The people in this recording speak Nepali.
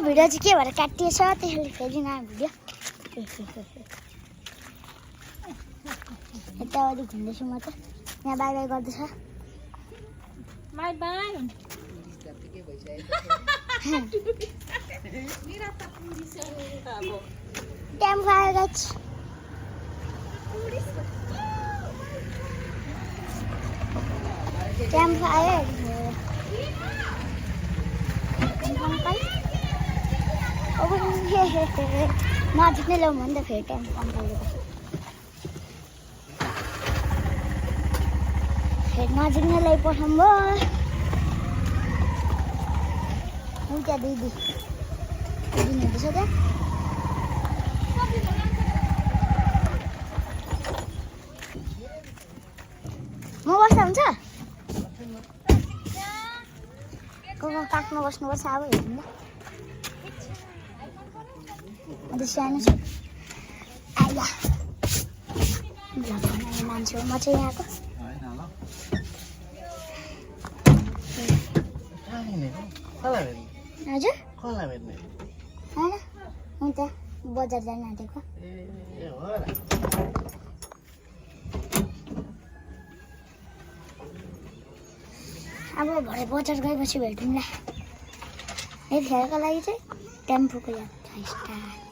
भिडियो चाहिँ के भएर काटिएछ त्यसले फेरि नयाँ भिडियो यतावरि घुम्दैछु म त यहाँ बाई बाई गर्दैछ by by time fire guys time fire अब नजिक नै ल्याउँ भने त फेरि टाइम कम परेको फेरि नजिक नै ल्याइपठाउँ भयो हुन्छ दिदी दिनुहुँदैछ क्या म बस्दा हुन्छ काखमा बस्नुपर्छ अब हेर्नु ल सानो छ आइला मान्छे हो म चाहिँ यहाँको हजुर होइन म त बजार जान आँटेको अब भरे बजार गएपछि भेटौँला यतिखेरको लागि चाहिँ टेम्पोको यात्रा स्टार्ट